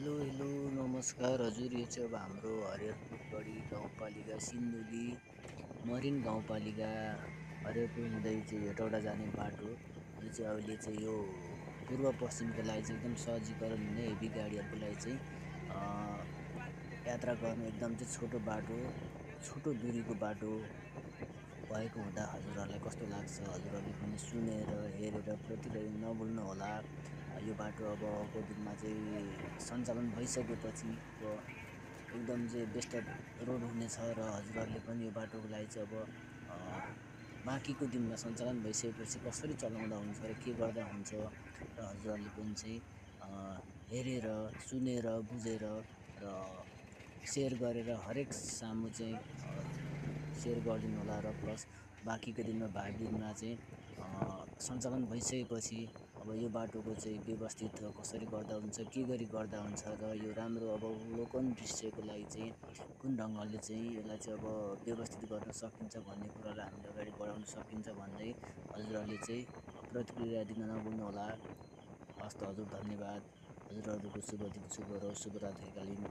Hello नमस्कार हजुर। यो चाहिँ अब हाम्रो हरिहरपुरगढी गाउँपालिका सिन्धुली मरिन गाउँपालिका हरिहरपुर हुँदै चाहिँ हेटौडा जाने बाटो। यो चाहिँ अहिले चाहिँ यो पूर्व पश्चिमको लागि चाहिँ एकदम सहजीकरण हुने हेभी गाडीहरूको लागि चाहिँ यात्रा गर्नु एकदम चाहिँ छोटो बाटो, छोटो दुरीको बाटो भएको हुँदा हजुरहरूलाई कस्तो लाग्छ, हजुरहरूले पनि सुनेर हेरेर प्रतिले नभुल्नु होला। यो बाटो अबको दिनमा चाहिँ सञ्चालन भइसकेपछि अब एकदम चाहिँ बेस्ट रोड हुनेछ र हजुरहरूले पनि यो बाटोको लागि चाहिँ अब बाँकीको दिनमा सञ्चालन भइसकेपछि कसरी चलाउँदा हुन्छ र के गर्दा हुन्छ र हजुरहरूले पनि चाहिँ हेरेर सुनेर बुझेर र सेयर गरेर हरेक सामु चाहिँ सेयर गरिदिनु होला र प्लस बाँकीको दिनमा दिनमा चाहिँ सञ्चालन भइसकेपछि अब यो बाटोको चाहिँ व्यवस्थित कसरी गर्दा हुन्छ, के गरी गर्दा हुन्छ र यो राम्रो अब अवलोकन दृश्यको लागि चाहिँ कुन ढङ्गले चाहिँ यसलाई चाहिँ अब व्यवस्थित गर्न सकिन्छ भन्ने कुरालाई हामीले अगाडि बढाउन सकिन्छ भन्दै हजुरहरूले चाहिँ प्रतिक्रिया दिन नभुल्नु होला। हस्त हजुर, धन्यवाद। हजुरहरूको शुभ दिन शुभ रहोस्, शुभरात्रिकालीन।